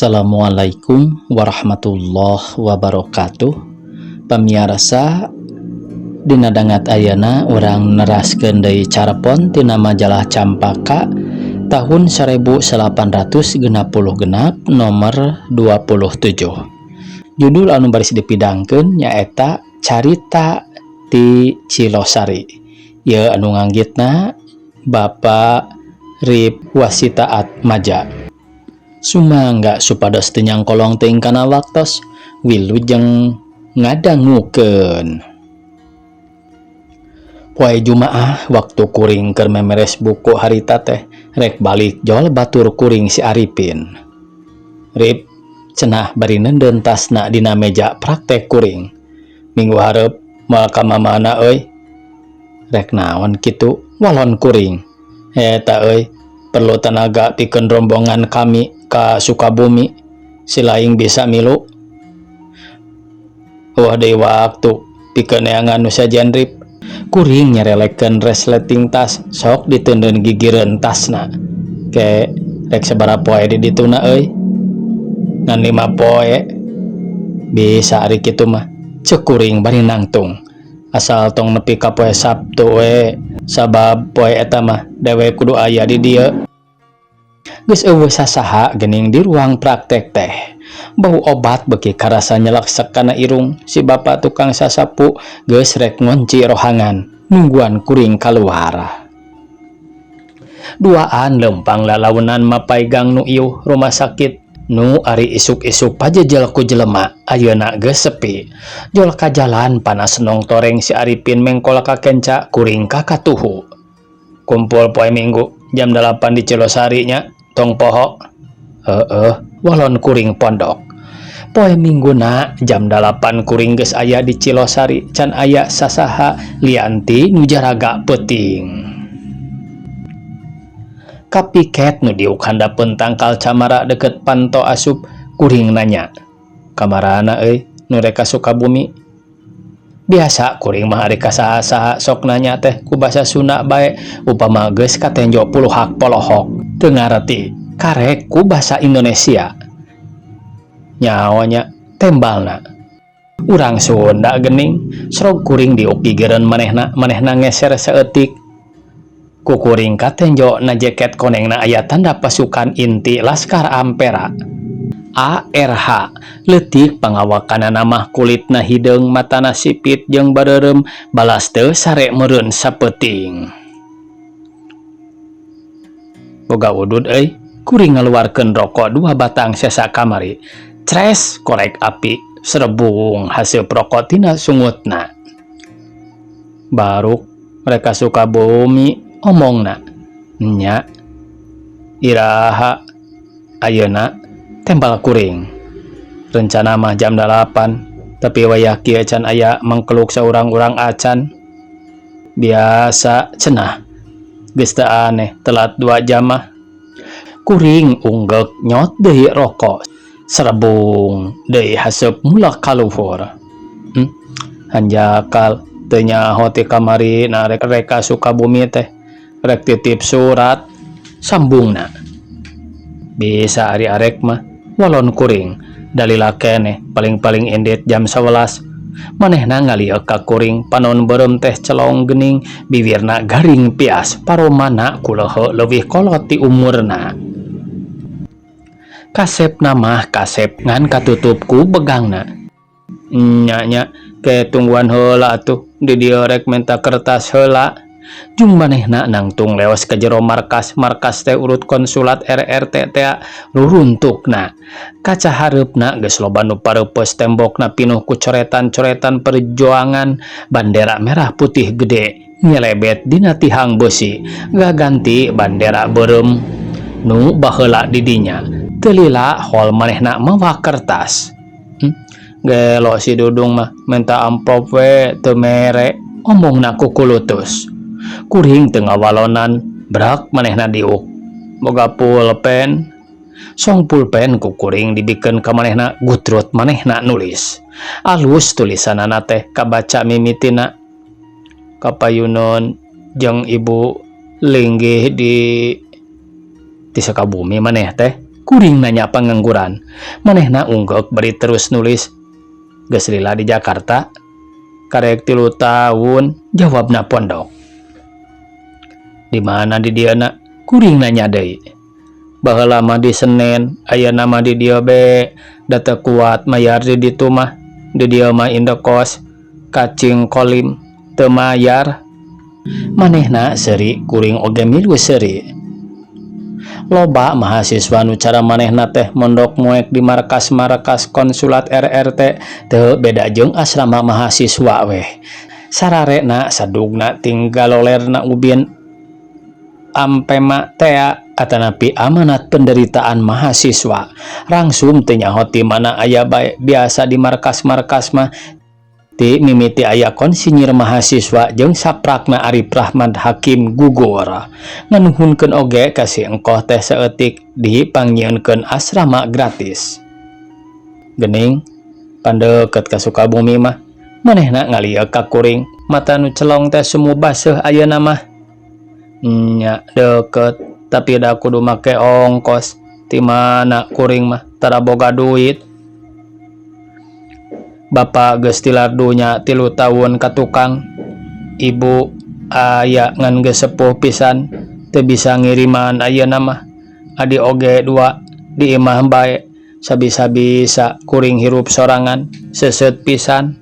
Assalamualaikum warahmatullahi wabarakatuh. Pamiarsa, dina dangat ayeuna urang neraskeun deui carpon tina majalah Campaka tahun 1866 nomor 27. Judul anu baris dipidangkeun nyaeta Carita ti Cilosari. Ieu anu nganggitna Bapak Rip Wasita Atmaja. Sumangga supados teu nyangkolong teuing kana waktos, wilujeng ngadangukeun. Poe Jumaah, waktu kuring keur memeres buku harita teh, rek balik jol batur kuring si Arifin. "Rip," cenah bari neundeun tasna dina meja praktek kuring. "Minggu hareup moal ka mamana euy." "Rek naon kitu?" walon kuring. "Eta euy, perlu tenaga pikeun rombongan kami ka Sukabumi. Silaing bisa milu." "Euweuh deui waktu pikeun neangan nu sejen, Rip." Kuring nyerelekeun resleting tas, sok diteundeun gigireun tasna. "Ke rek sabaraha poe di dituna euy?" "Ngan 5 poe." "Bisa ari kitu mah," ceuk kuring bari nangtung. "Asal tong nepi ka poe Sabtu we, sabab poe eta mah dewek kudu aya di dieu." Geus euweuh sasaha geuning di ruang praktek teh. Bau obat beuki karasa nyeleksek kana irung. Si bapak tukang sasapu geus rek ngonci rohangan, nungguan kuring kaluar. Duaan leumpang lalaunan mapay gang nu iuh rumah sakit nu ari isuk-isuk pajejel ku jelema ayeuna geus sepi. Jol ka jalan panas nongtoreng, si Arifin mengkol ka kenca, kuring ka katuhu. "Kumpul poe Minggu jam 8 di Cilosari nya, tong poho." "Heeh," walon kuring pondok. Poe Mingguna jam 8 kuring geus aya di Cilosari, can aya sasaha lian ti nu jaraga peuting. Ka piket nu diuk handapeun tangkal camara deket panto asup, kuring nanya, "Kamarana euy nu rek ka Sukabumi?" Biasa kuring mah ari ka saha-saha sok nanya teh ku basa Sunda bae, upama geus katenjo puluhak polohok teu ngareti, karek ku basa Indonesia. "Nyaho nya," tembalna. "Urang Sunda geuning." Sorog kuring diuk gigireun manehna, manehna ngeser saeutik. Ku kuring katenjo na jaket konengna aya tanda pasukan inti Laskar Ampera ARH. Leutik pangawakanana mah, kulitna hideung, matana sipit jeung bareureum, balas teu sare meureun sapeuting. "Boga udud euy?" Kuring ngaluarkeun rokok dua batang sesa kamari. Cres, korek api serebung haseup rokok tina sungutna. "Baruk rek ka Sukabumi," omongna. "Nya." "Iraha ayeuna?" tembal kuring. "Rencana mah jam 8, tapi wayah kieu can aya mangkeluk saurang-urang acan." "Biasa," cenah. "Geus teu aneh telat 2 jam mah." Kuring unggeuk nyot deui rokok. Serebung deui haseup mulak ka luhur. Hanjakal teu nyaho ti kamari na rek rek ka Sukabumi teh. "Rek titip surat," sambungna. "Bisa ari arek mah," walon kuring. "Dalila keneh, paling-paling indit jam 11." Manehna ngalieuk ka kuring, panon beureum teh celong geuning, bibirna garing pias, paromana kuleuheu leuwih kolot ti umurna. Kasepna mah kasep, ngan katutup ku begangna. "Nya nya, ke tungguan heula atuh di dieu, rek menta kertas heula." Jung manehna nangtung leos ka jero markas. Markas teh urut konsulat RRT tea ruruntukna. Kaca hareupna geus loba nu pareupeus, tembokna pinuh ku coretan-coretan perjuangan, bandera merah putih gede nyelebet dina tihang beusi gaganti bandera beureum nu baheula di dinya. Teu lila hol manehna mawa kertas. "Gelo si Dudung mah, menta amplop we teu mere," omongna kukulutus. Kuring teu ngawalonan. Brak manehna diuk. "Boga pulpen?" Song pulpen ku kuring dibikeun ka manehna, gutrut manehna nulis. Alus tulisanana teh, kabaca mimitina. "Kapayuneun jeung ibu linggih di ti Sukabumi maneh teh?" Kuring nanya pangangguran. Manehna unggeuk bari terus nulis. Geus lila di Jakarta? Karek 3 taun, jawabna pondok. Di mana di dieu na? Kuring nanya deui. Baheula mah di Senen, ayeuna mah di dieu be, da teu kuat mayar di ditu mah. Di dieu mah indekos, kacing kolim, teu mayar. Manehna seuri, kuring oge milu seuri. Loba mahasiswa nu cara manehna teh mondok moek di markas-markas konsulat RRT teu beda jeung asrama mahasiswa weh. Sararena sadugna tinggal lolerna ubin ampema tea atanapi amanat penderitaan mahasiswa. Rangsum teu nyaho ti mana aya bae biasa di markas-markas mah ti mimiti aya konsinyir mahasiswa jeung saprakna Arif Rahman Hakim gugur. Nganuhunkeun oge ka si engkoh teh saeutik dipangnyieunkeun asrama gratis. Gening, pan deukeut ka Sukabumi mah. Manehna ngalieuk ka kuring, mata nu celong teh sumuh baseuh ayeuna mah. Nya deukeut, tapi da kudu make ongkos. Ti mana kuring mah tara boga duit. Bapa geus tilar dunya 3 taun ka tukang. Ibu aya ngan geus sepuh pisan, teu bisa ngiriman ayeuna mah. Adi oge dua di imah bae, sabisa-bisa kuring hirup sorangan, seuseut pisan.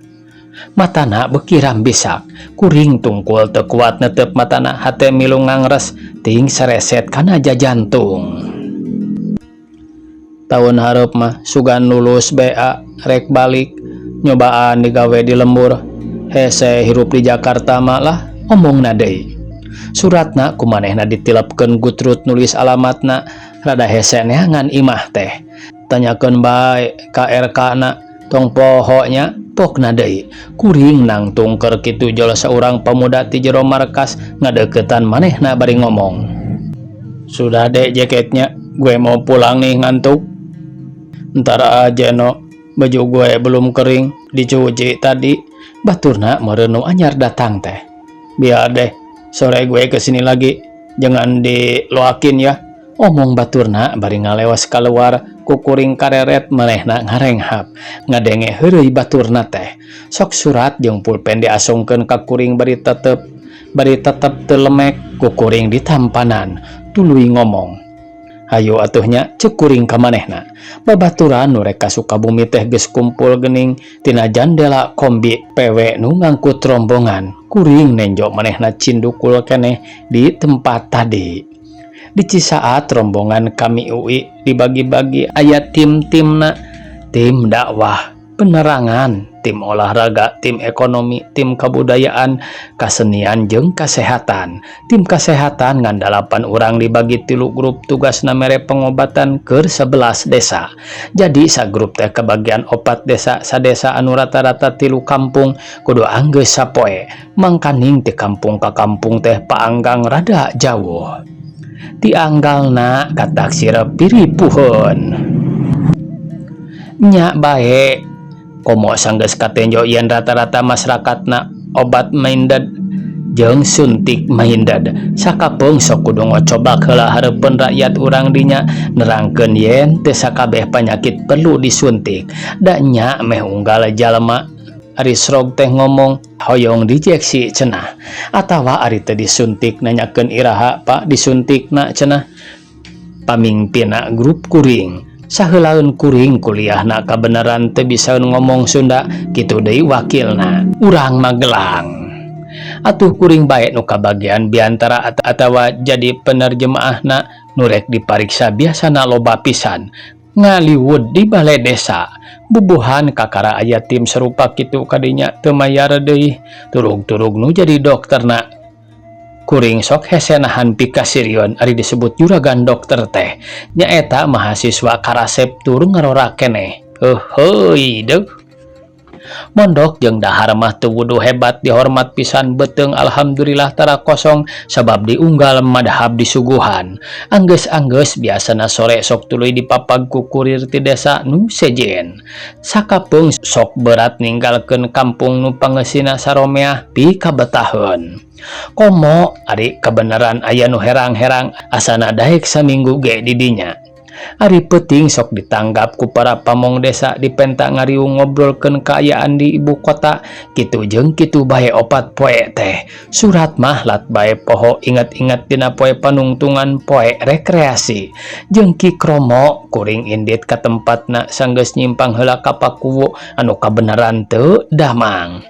Matana beuki rambisak. Kuring tungkul teu kuat netep matana, hate milu ngangres ting sareset kana jajantung. Taun hareup mah sugan lulus BA rek balik, nyobaan digawe di lembur. Hese hirup di Jakarta mah lah, omongna deui. Suratna ku manehna ditilepkeun gutrut nulis alamatna, rada hese neangan imah teh. Tanyakeun bae ka RK na, tong poho nya, pokna deui. Kuring nangtung keur kitu jol saurang pemuda ti jero markas ngadeuketan manehna bari ngomong. Sudah dek jaketnya, gue mau pulang nih, ngantuk. Ntar aja no, baju gue belum kering, dicuci tadi. Baturna meureun nu anyar datang teh. Biar deh, sore gue kesini lagi, jangan diloakin ya. Omong baturna bari ngalewas keluar ku kuring kareret manehna ngarenghap. Ngadenge heureuy baturna teh. Sok surat jeung pulpen diasongkeun ka kuring bari tetep teu lemek ku kuring ditampanan. Tuluy ngomong. Hayu atuh nya, cek kuring ka manehna. Babaturan nu rek ka Sukabumi teh geus kumpul geuning tina jandela kombi PW nu ngangkut rombongan. Kuring nenjo manehna cindukul keneh di tempat tadi. Di Cisaat rombongan kami UI dibagi-bagi aya tim-timna, tim dakwah, penerangan, tim olahraga, tim ekonomi, tim kebudayaan, kasenian jeung kesehatan. Tim kesehatan ngan 8 urang dibagi tilu grup, tugasna mere pengobatan keur 11 desa. Jadi sagrup teh kebagian opat desa, sadesa anu rata-rata tilu kampung kudu anggeus sapoe. Mangkaning ti kampung ka kampung teh paanggang rada jauh. Tianggalna kataksir piripuheun. Nya bae, komo sanggeus katenjo yen rata-rata masyarakatna obat minded jeung suntik minded. Sakapeung sok kudu ngocobak heula hareupeun rakyat urang dinya nerangkeun yen teu sakabeh panyakit perlu disuntik. Da nya meh unggal jalma ari stroke teh ngomong hoyong dijeksi cenah, atawa ari teu disuntik nanyakeun iraha Pak disuntikna cenah. Pamingpinna grup kuring saheulaeun kuring kuliahna kabeneran teu bisa ngomong Sunda, kitu deui wakilna urang Magelang. Atuh kuring bae nu kabagian biantara atawa jadi penerjemahna. Nu rek dipariksa biasana loba pisan ngaliwud di balai desa. Bubuhan kakara aya tim serupa kitu kadinya teu mayar deui turug-turug nu jadi dokterna. Kuring sok hese nahan pikasirieun ari disebut juragan dokter teh, nyaeta mahasiswa karasep tur ngarora keneh. Heuheuy deuh. Mondok jeung dahar mah teu wuduh hebat, dihormat pisan. Beuteung alhamdulillah tara kosong sabab diunggal madhab disuguhan. Anggeus-anggeus biasana sore sok tuluy dipapag ku kurir ti desa nu sejen. Sakapeung sok berat ninggalkeun kampung nu pangeusina saromeah pikabetaheun. Komo ari kabeneran aya nu herang-herang asana daek saminggu ge di dinya. Ari peuting sok ditanggap ku para pamong desa dipenta ngariung ngobrolkeun kaayaan di ibu kota kitu jeung kitu bae opat poe teh. Surat mah lat bae poho inget-inget dina poe panungtungan poe rekreasi. Jeung Ki Kromo kuring indit ka tempatna sanggeus nyimpang heula ka Pakuwu anu kabeneran teu damang.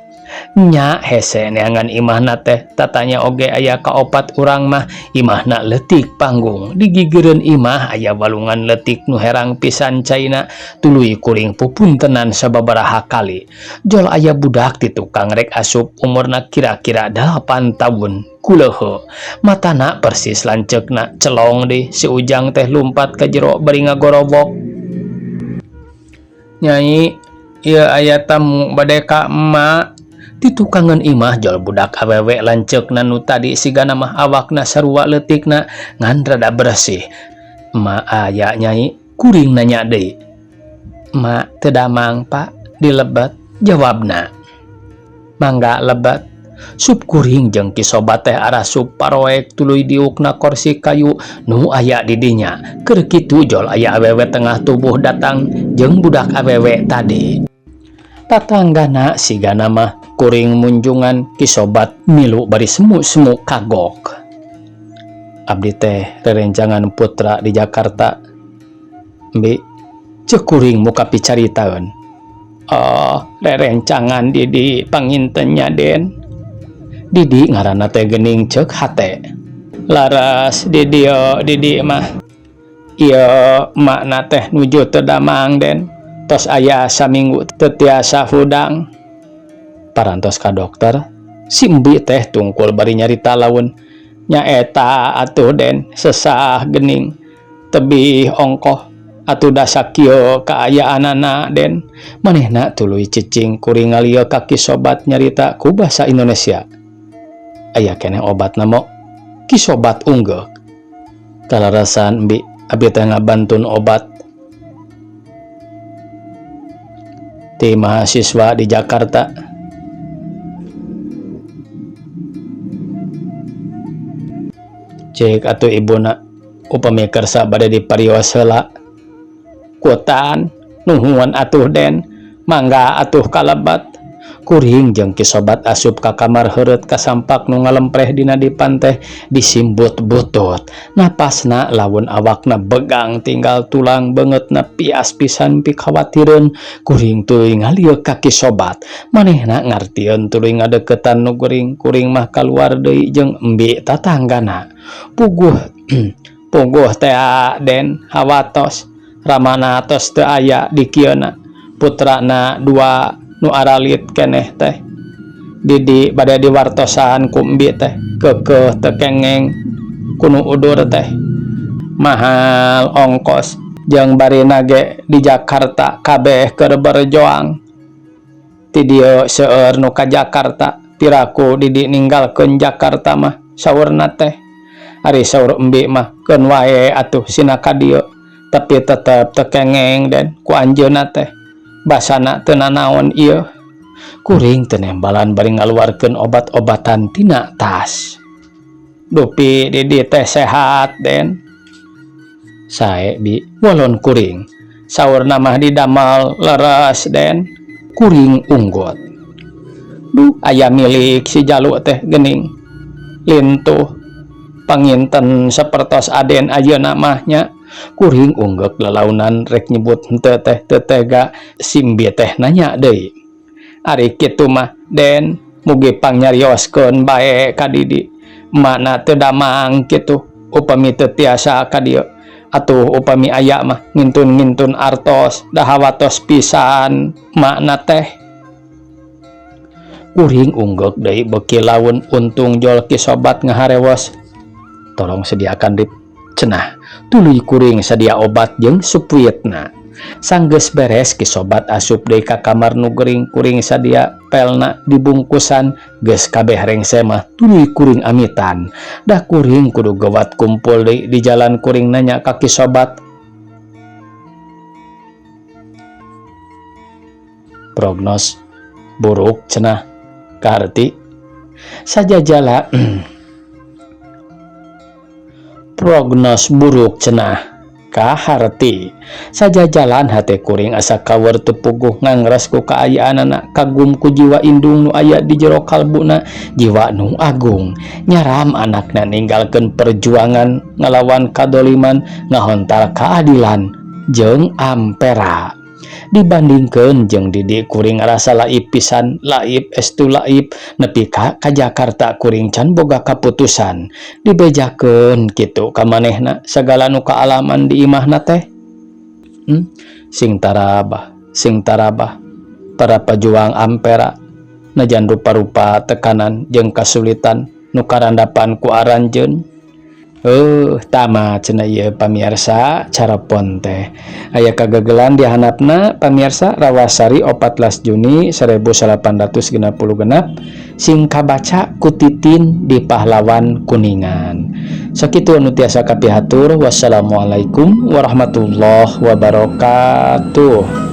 Nya hese neangan imahna teh tatanya oge aya kaopat urang mah imahna leutik panggung di gigireun imah aya walungan leutik nu herang pisan caina tuluy kuring pupuntenan sababaraha kali. Jol aya budak ti tukang rek asup umurna kira-kira 8 tahun kuleuheu matana persis lanceukna celong deui si Ujang teh lumpat ka jero bari ngagorowok. Nyai ieu aya tamu bade ka emak. Di tukangan imah jol budak awewe lanceukna nu tadi sigana mah awakna sarua leutikna ngan rada bersih. Emak aya nyai kuring nanya deui. Emak teu damang pak dilebet jawabna. Mangga lebet. Sup kuring jeung Ki Sobat teh arasup paroek tuluy diukna korsi kayu nu aya di dinya. Keur kitu jol aya awewe tengah tubuh datang jeung budak awewe tadi. Tatanggana sigana mah kuring munjungan Ki Sobat milu bari semu-semu kagok. Abdi teh rerencangan putra di Jakarta. Mbi ceuk kuring muka picaritaeun. Oh, rerencangan Didi panginten nya Den. Didi ngaranna teh geuning ceuk hate. Laras di dieu Didi mah. Ieu makna teh nuju teu damang Den. Tos aya saminggu teu tiasa hudang. Parantos ka dokter, si Embi teh tungkul bari nyarita laun. Nyaeta atuh Den, sesah geuning. Tebih ongkoh atuh da sakieu kaayaanana Den. Manehna tuluy cicing kuring ngalieu ka Ki Sobat nyarita ku basa Indonesia. Aya keneh obatna mo? Ki Sobat unggeuk. Kalarasan Embi, abi teh ngabantun obat ti mahasiswa di Jakarta. Cek atuh ibuna upami kersa bade diparios heula. Kutan nuhun atuh Den, mangga atuh kalebet. Kuring jeung Ki Sobat asup ka kamar heureut kasampak nu ngalempreh dina dipan teh disimbut butut. Napasna lamun awakna begang tinggal tulang beungeutna pias pisan pikhawatireun. Kuring tuluy ngalieu ka Ki Sobat. Manehna ngartieun tuluy ngadeukeutan nu geuring. Kuring mah kaluar deui jeung embi tatanggana. Puguh puguh teh Den hawatos ramana tos teu aya di kieuna. Putrana dua nu aralit keneh teh. Didi bade diwartosan ku embi teh keukeuh teu kengeng kunu udur teh. Mahal ongkos jeung barina ge di Jakarta kabeh keur berjoang. Ti dieu seueur nu ka Jakarta piraku Didi ninggalkeun Jakarta mah saurna teh. Ari saur embi mah keun wae atuh sina ka dieu tapi tetep teu kengeng Den ku anjeunna teh. Basana teu nanaon ieu. Kuring teu nembalan bari ngaluarkeun obat-obatan tina tas. Dupi Didi teh sehat Den. Sae bi walon kuring. Saurna mah didamel leres Den. Kuring unggut. Duh aya milik si Jalu teh geuning. Lintuh panginten sapertos Aden ayeuna mah nya. Kuring unggeuk lalaunan rek nyebut henteu teh teu tega simbi teh nanya deui. Ari kitu mah Den mugi pangnarioskeun bae ka Didi. Mana teu damang kitu upami teu tiasa ka dieu. Atuh upami aya mah ngintun-ngintun artos da hawatos pisan makna teh. Kuring unggeuk deui beuki laun untung jol Ki Sobat ngaharewos. Tolong sediakan rip cenah. Tuluy kuring sadia obat jeung supuitna. Sanggeus beres Ki Sobat asup deui ka kamar nu gering kuring sadia pelna dibungkusan geus kabeh rengse mah tuluy kuring amitan. Dah kuring kudu gewat kumpul deui di jalan kuring nanya ka Ki Sobat. Prognos buruk cenah kaharti. Sajajala prognos buruk cenah. Kaharti. Sajajalan hate kuring asa kawer teu puguh ngangras ku kaayaanana, kagum ku jiwa indung nu aya di jero kalbuna, jiwa nu agung. Nyaram anakna ninggalkeun perjuangan ngalawan kadoliman, ngahontal kaadilan jeung ampera. Dibandingkeun jeung Didi, kuring ngarasa laib pisan, laib estu laib. Nepi ka ka Jakarta kuring can boga kaputusan. Dibejakeun kitu ka manehna sagala nu kaalaman di imahna teh. Sing tarabah, sing tarabah para pejuang ampera, najan rupa-rupa tekanan jeung kasulitan nu karandapan ku aranjeun. Tamat cenah ieu, pamirsa. Carapon teh aya kagagalan di handapna, pamirsa. Rawasari, 14 Juni 1866, sing kabaca ku Titin di Pahlawan Kuningan. Sakitu anu tiasa kapihatur. Wassalamualaikum warahmatullahi wabarakatuh.